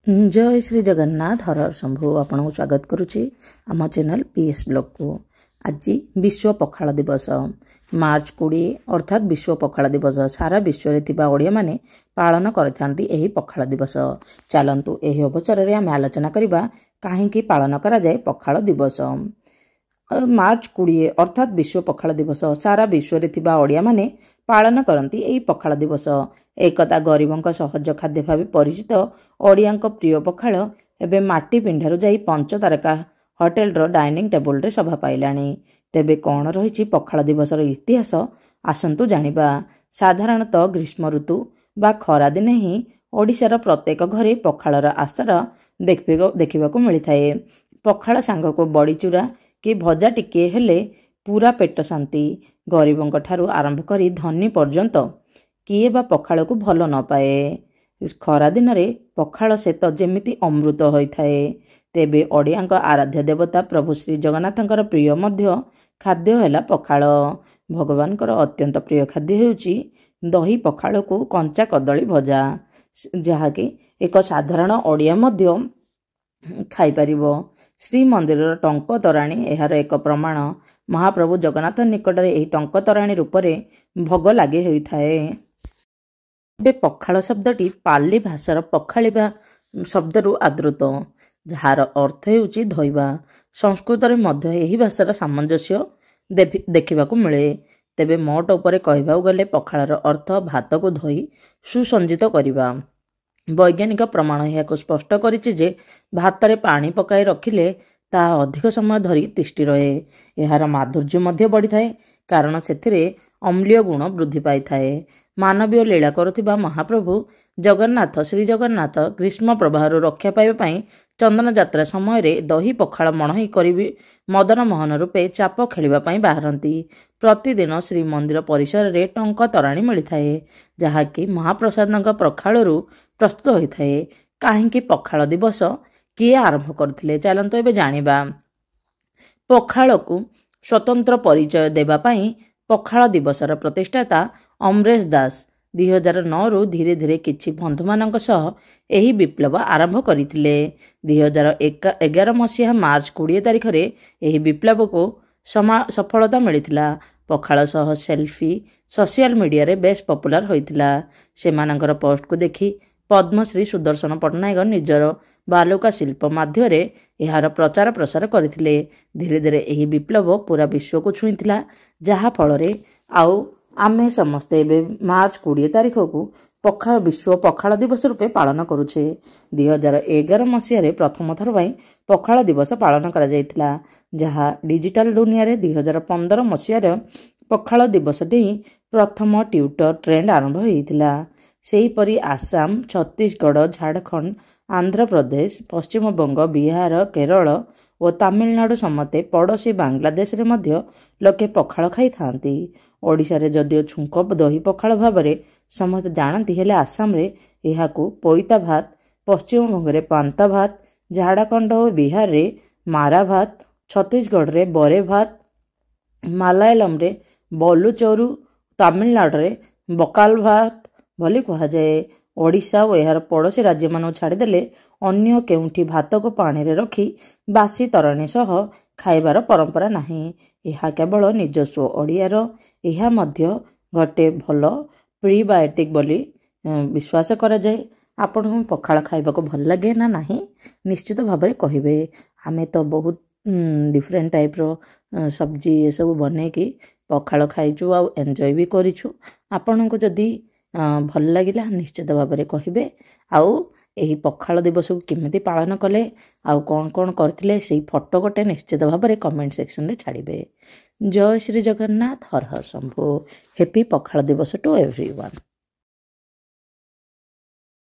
ଜୟ ଶ୍ରୀ ଜଗନ୍ନାଥ, ହର ହର ଶମ୍ଭୁ। ଆପଣଙ୍କୁ ସ୍ୱାଗତ କରୁଛି ଆମ ଚ୍ୟାନେଲ୍ ପି ଏସ୍ ବ୍ଲଗ୍କୁ। ଆଜି ବିଶ୍ୱ ପଖାଳ ଦିବସ, ମାର୍ଚ୍ଚ 20 ଅର୍ଥାତ୍ ବିଶ୍ୱ ପଖାଳ ଦିବସ। ସାରା ବିଶ୍ୱରେ ଥିବା ଓଡ଼ିଆମାନେ ପାଳନ କରିଥାନ୍ତି ଏହି ପଖାଳ ଦିବସ। ଚାଲନ୍ତୁ, ଏହି ଅବସରରେ ଆମେ ଆଲୋଚନା କରିବା କାହିଁକି ପାଳନ କରାଯାଏ ପଖାଳ ଦିବସ। ମାର୍ଚ୍ଚ 20 ଅର୍ଥାତ୍ ବିଶ୍ୱ ପଖାଳ ଦିବସ। ସାରା ବିଶ୍ୱରେ ଥିବା ଓଡ଼ିଆମାନେ ପାଳନ କରନ୍ତି ଏହି ପଖାଳ ଦିବସ। ଏକଦା ଗରିବଙ୍କ ସହଜ ଖାଦ୍ୟ ଭାବେ ପରିଚିତ ଓଡ଼ିଆଙ୍କ ପ୍ରିୟ ପଖାଳ ଏବେ ମାଟି ପିଣ୍ଡାରୁ ଯାଇ ପଞ୍ଚତାରକା ହୋଟେଲର ଡାଇନିଂ ଟେବୁଲରେ ଶୋଭା ପାଇଲାଣି। ତେବେ କ'ଣ ରହିଛି ପଖାଳ ଦିବସର ଇତିହାସ, ଆସନ୍ତୁ ଜାଣିବା। ସାଧାରଣତଃ ଗ୍ରୀଷ୍ମ ଋତୁ ବା ଖରାଦିନେ ହିଁ ଓଡ଼ିଶାର ପ୍ରତ୍ୟେକ ଘରେ ପଖାଳର ଆସର ଦେଖିବାକୁ ମିଳିଥାଏ। ପଖାଳ ସାଙ୍ଗକୁ ବଡ଼ିଚୁରା କି ଭଜା ଟିକିଏ ହେଲେ ପୁରା ପେଟ ଶାନ୍ତି। ଗରିବଙ୍କ ଠାରୁ ଆରମ୍ଭ କରି ଧନୀ ପର୍ଯ୍ୟନ୍ତ କିଏ ବା ପଖାଳକୁ ଭଲ ନ ପାଏ? ଖରାଦିନରେ ପଖାଳ ସେ ତ ଯେମିତି ଅମୃତ ହୋଇଥାଏ। ତେବେ ଓଡ଼ିଆଙ୍କ ଆରାଧ୍ୟ ଦେବତା ପ୍ରଭୁ ଶ୍ରୀ ଜଗନ୍ନାଥଙ୍କର ପ୍ରିୟ ମଧ୍ୟ ଖାଦ୍ୟ ହେଲା ପଖାଳ। ଭଗବାନଙ୍କର ଅତ୍ୟନ୍ତ ପ୍ରିୟ ଖାଦ୍ୟ ହେଉଛି ଦହି ପଖାଳକୁ କଞ୍ଚା କଦଳୀ ଭଜା, ଯାହାକି ଏକ ସାଧାରଣ ଓଡ଼ିଆ ମଧ୍ୟ ଖାଇପାରିବ। ଶ୍ରୀମନ୍ଦିରର ଟଙ୍କ ତୋରାଣୀ ଏହାର ଏକ ପ୍ରମାଣ। ମହାପ୍ରଭୁ ଜଗନ୍ନାଥ ନିକଟରେ ଏହି ଟଙ୍କ ତୋରାଣୀ ରୂପରେ ଭୋଗ ଲାଗି ହୋଇଥାଏ। ଏବେ ପଖାଳ ଶବ୍ଦଟି ପାଲି ଭାଷାର ପଖାଳିବା ଶବ୍ଦରୁ ଆଦୃତ, ଯାହାର ଅର୍ଥ ହେଉଛି ଧୋଇବା। ସଂସ୍କୃତରେ ମଧ୍ୟ ଏହି ଭାଷାର ସାମଞ୍ଜସ୍ୟ ଦେଖିବାକୁ ମିଳେ। ତେବେ ମୋଟ ଉପରେ କହିବାକୁ ଗଲେ ପଖାଳର ଅର୍ଥ ଭାତକୁ ଧୋଇ ସୁସଞ୍ଜିତ କରିବା। ବୈଜ୍ଞାନିକ ପ୍ରମାଣ ଏହାକୁ ସ୍ପଷ୍ଟ କରିଛି ଯେ ଭାତରେ ପାଣି ପକାଇ ରଖିଲେ ତାହା ଅଧିକ ସମୟ ଧରି ତିଷ୍ଠି ରହେ। ଏହାର ମାଧୁର୍ଯ୍ୟ ମଧ୍ୟ ବଢ଼ିଥାଏ, କାରଣ ସେଥିରେ ଅମ୍ଳୀୟ ଗୁଣ ବୃଦ୍ଧି ପାଇଥାଏ। ମାନବୀୟ ଲୀଳା କରୁଥିବା ମହାପ୍ରଭୁ ଜଗନ୍ନାଥ, ଶ୍ରୀ ଜଗନ୍ନାଥ ଗ୍ରୀଷ୍ମ ପ୍ରବାହରୁ ରକ୍ଷା ପାଇବା ପାଇଁ ଚନ୍ଦନ ଯାତ୍ରା ସମୟରେ ଦହି ପଖାଳ ମଣୋହି କରି ମଦନ ମୋହନ ରୂପେ ଚାପ ଖେଳିବା ପାଇଁ ବାହାରନ୍ତି। ପ୍ରତିଦିନ ଶ୍ରୀମନ୍ଦିର ପରିସରରେ ଟଙ୍କ ତୋରାଣୀ ମିଳିଥାଏ, ଯାହାକି ମହାପ୍ରସାଦଙ୍କ ପଖାଳରୁ ପ୍ରସ୍ତୁତ ହୋଇଥାଏ। କାହିଁକି ପଖାଳ ଦିବସ କିଏ ଆରମ୍ଭ କରିଥିଲେ, ଚାଲନ୍ତୁ ଏବେ ଜାଣିବା। ପଖାଳକୁ ସ୍ୱତନ୍ତ୍ର ପରିଚୟ ଦେବା ପାଇଁ ପଖାଳ ଦିବସର ପ୍ରତିଷ୍ଠାତା ଅମରେଶ ଦାସ 2009ରୁ ଧୀରେ ଧୀରେ କିଛି ବନ୍ଧୁମାନଙ୍କ ସହ ଏହି ବିପ୍ଳବ ଆରମ୍ଭ କରିଥିଲେ। 2011 ମସିହା ମାର୍ଚ୍ଚ 20 ତାରିଖରେ ଏହି ବିପ୍ଳବକୁ ସଫଳତା ମିଳିଥିଲା। ପଖାଳ ସହ ସେଲଫି ସୋସିଆଲ ମିଡ଼ିଆରେ ବେଶ୍ ପପୁଲାର ହୋଇଥିଲା। ସେମାନଙ୍କର ପୋଷ୍ଟକୁ ଦେଖି ପଦ୍ମଶ୍ରୀ ସୁଦର୍ଶନ ପଟ୍ଟନାୟକ ନିଜର ବାଲୁକା ଶିଳ୍ପ ମାଧ୍ୟମରେ ଏହାର ପ୍ରଚାର ପ୍ରସାର କରିଥିଲେ। ଧୀରେ ଧୀରେ ଏହି ବିପ୍ଳବ ପୁରା ବିଶ୍ୱକୁ ଛୁଇଁଥିଲା, ଯାହାଫଳରେ ଆଉ ଆମେ ସମସ୍ତେ ଏବେ ମାର୍ଚ୍ଚ 20 ତାରିଖକୁ ପଖାଳ ବିଶ୍ୱ ପଖାଳ ଦିବସ ରୂପେ ପାଳନ କରୁଛେ। 2011 ମସିହାରେ ପ୍ରଥମ ଥର ପାଇଁ ପଖାଳ ଦିବସ ପାଳନ କରାଯାଇଥିଲା, ଯାହା ଡିଜିଟାଲ ଦୁନିଆରେ 2015 ମସିହାର ପଖାଳ ଦିବସ ଡେଇଁ ପ୍ରଥମ ଟ୍ୱିଟର ଟ୍ରେଣ୍ଡ ଆରମ୍ଭ ହୋଇଥିଲା। ସେହିପରି ଆସାମ, ଛତିଶଗଡ଼, ଝାଡ଼ଖଣ୍ଡ, ଆନ୍ଧ୍ରପ୍ରଦେଶ, ପଶ୍ଚିମବଙ୍ଗ, ବିହାର, କେରଳ ଓ ତାମିଲନାଡ଼ୁ ସମେତ ପଡ଼ୋଶୀ ବାଂଲାଦେଶରେ ମଧ୍ୟ ଲୋକେ ପଖାଳ ଖାଇଥାନ୍ତି। ଓଡ଼ିଶାରେ ଯଦିଓ ଛୁଙ୍କ ଦହି ପଖାଳ ଭାବରେ ସମସ୍ତେ ଜାଣନ୍ତି, ହେଲେ ଆସାମରେ ଏହାକୁ ପୋଇତା ଭାତ, ପଶ୍ଚିମବଙ୍ଗରେ ପାନ୍ତା ଭାତ, ଝାଡ଼ଖଣ୍ଡ ଓ ବିହାରରେ ମାରା ଭାତ, ଛତିଶଗଡ଼ରେ ବରେ ଭାତ, ମାଲାୟାଲମରେ ବଲୁଚୋରୁ, ତାମିଲନାଡ଼ୁରେ ବକାଲ ଭାତ ବୋଲି କୁହାଯାଏ। ଓଡ଼ିଶା ଓ ଏହାର ପଡ଼ୋଶୀ ରାଜ୍ୟମାନଙ୍କୁ ଛାଡ଼ିଦେଲେ ଅନ୍ୟ କେଉଁଠି ଭାତକୁ ପାଣିରେ ରଖି ବାସି ତୋରାଣୀ ସହ ଖାଇବାର ପରମ୍ପରା ନାହିଁ। ଏହା କେବଳ ନିଜସ୍ୱ ଓଡ଼ିଆର। ଏହା ମଧ୍ୟ ଗୋଟେ ଭଲ ପ୍ରିବାୟୋଟିକ୍ ବୋଲି ବିଶ୍ୱାସ କରାଯାଏ। ଆପଣଙ୍କୁ ପଖାଳ ଖାଇବାକୁ ଭଲ ଲାଗେ ନା ନାହିଁ, ନିଶ୍ଚିତ ଭାବରେ କହିବେ। ଆମେ ତ ବହୁତ ଡିଫରେଣ୍ଟ ଟାଇପ୍ର ସବଜି ଏସବୁ ବନେଇକି ପଖାଳ ଖାଇଛୁ ଆଉ ଏନ୍ଜୟ ବି କରିଛୁ। ଆପଣଙ୍କୁ ଯଦି ଭଲ ଲାଗିଲା, ନିଶ୍ଚିତ ଭାବରେ କହିବେ। ଆଉ ଏହି ପଖାଳ ଦିବସକୁ କେମିତି ପାଳନ କଲେ ଆଉ କ'ଣ କ'ଣ କରିଥିଲେ, ସେଇ ଫଟୋ ଗୋଟେ ନିଶ୍ଚିତ ଭାବରେ କମେଣ୍ଟ ସେକ୍ସନରେ ଛାଡ଼ିବେ। ଜୟ ଶ୍ରୀ ଜଗନ୍ନାଥ, ହର ହର ଶମ୍ଭୁ। ହେପି ପଖାଳ ଦିବସ ଟୁ ଏଭ୍ରି ୱାନ୍।